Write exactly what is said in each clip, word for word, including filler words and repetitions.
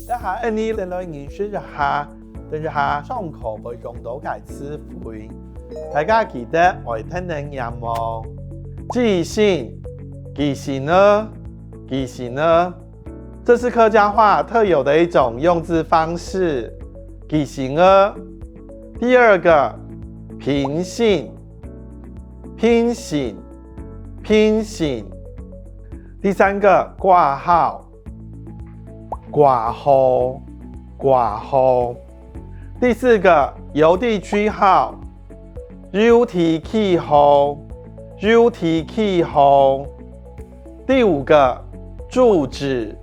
這下，𠊎俚來認識一下，等一下上課會用到个詞彙。大家記得愛跈等唸哦。記性，記性仔，記性仔。這是客家話特有的一種用字方式，記性仔。第二個，品性，品性，品性。第三個，掛號，掛號，掛號。第四個，郵遞區號，郵遞區號，郵遞區號。第五個，住址，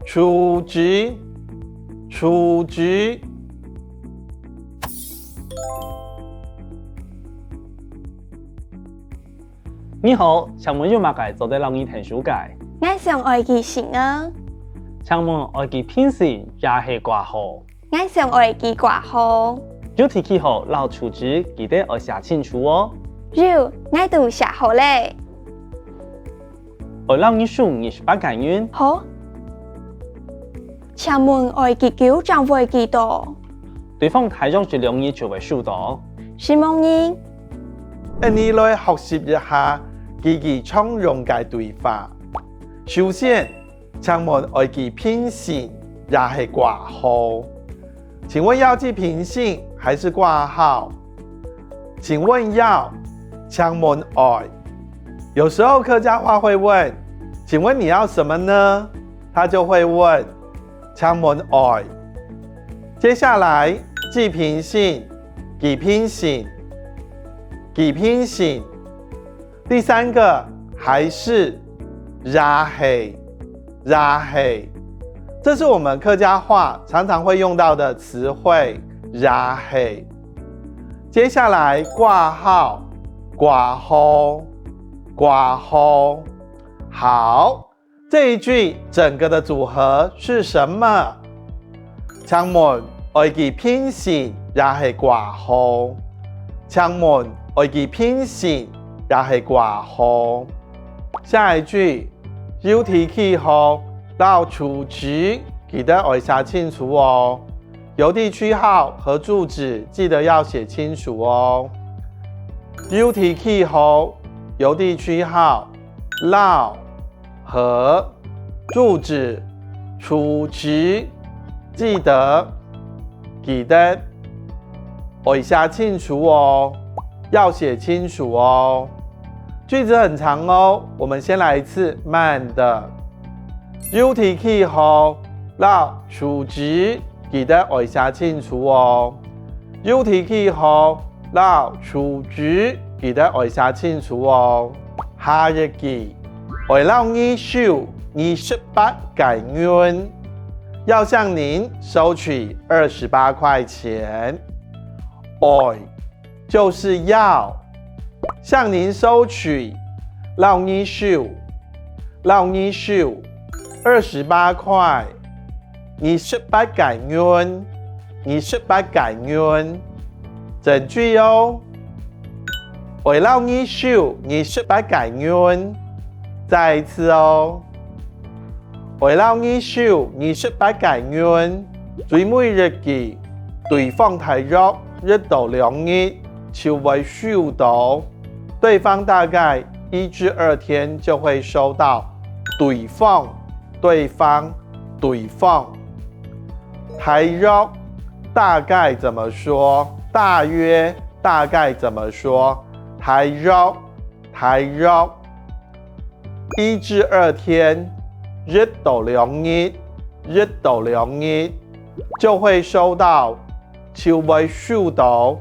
住址，住址。你好，請問有麼个做得摎你𢯭手个？𠊎想愛記性仔。請問愛記品性也係掛號？ 𠊎想愛記掛號。郵遞區號摎住址記得愛寫清楚哦。有，𠊎都寫好了。愛摎你收二十八個銀。好。請問愛幾久正會寄到？對方大約一兩日就會收到。承蒙你。𠊎俚來學習一下幾句常用个對話。首先， 請問愛寄品性也係掛號？請問要寄品性還是掛號？請問要，請問愛。有時候客家話會問：「請問你要什麼呢？」他就會問：「請問愛。」接下來，寄品性，寄品性，寄品性。 第三個，還是，也係，也係。這是我們客家話常常會用到的詞彙，也係。接下來，掛號，掛號，掛號。好， 這一句整個的組合是什麼？請問愛寄品性也係掛號？請問愛寄品性也係掛號？下一句，郵遞區號摎住址記得愛寫清楚哦。 郵遞區號和住址記得要寫清楚哦。郵遞區號，郵遞區號，摎，和，住址，住址，記得，記得，愛寫清楚哦，要寫清楚哦。句子很長哦，我們先來一次慢的。 郵遞區號摎住址記得愛寫清楚哦。郵遞區號摎住址記得愛寫清楚哦。下一句，愛摎你收二十八個銀，要向您收取二十八塊錢。愛， 就是要，向您收取，摎你收，摎你收，二十八塊，二十八個銀，二十八個銀。整句哦，愛摎你收二十八個銀。再一次哦， 愛摎你收二十八個銀，最尾一句，對方大約一到兩日就會收到，對方大概一至二天就會收到，對方，對方，對方。大約，大概怎麼說？大約，大概怎麼說？大約，大約。 一至二天，一到兩日，一到兩日，就會收到，就會收到，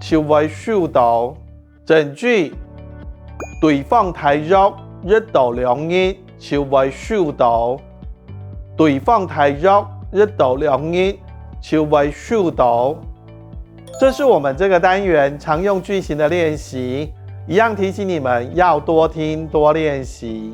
就會收到。整句，對方大約一到兩日就會收到，對方大約一到兩日就會收到。 這是我們這個單元常用句型的練習，一樣提醒你們要多聽多練習。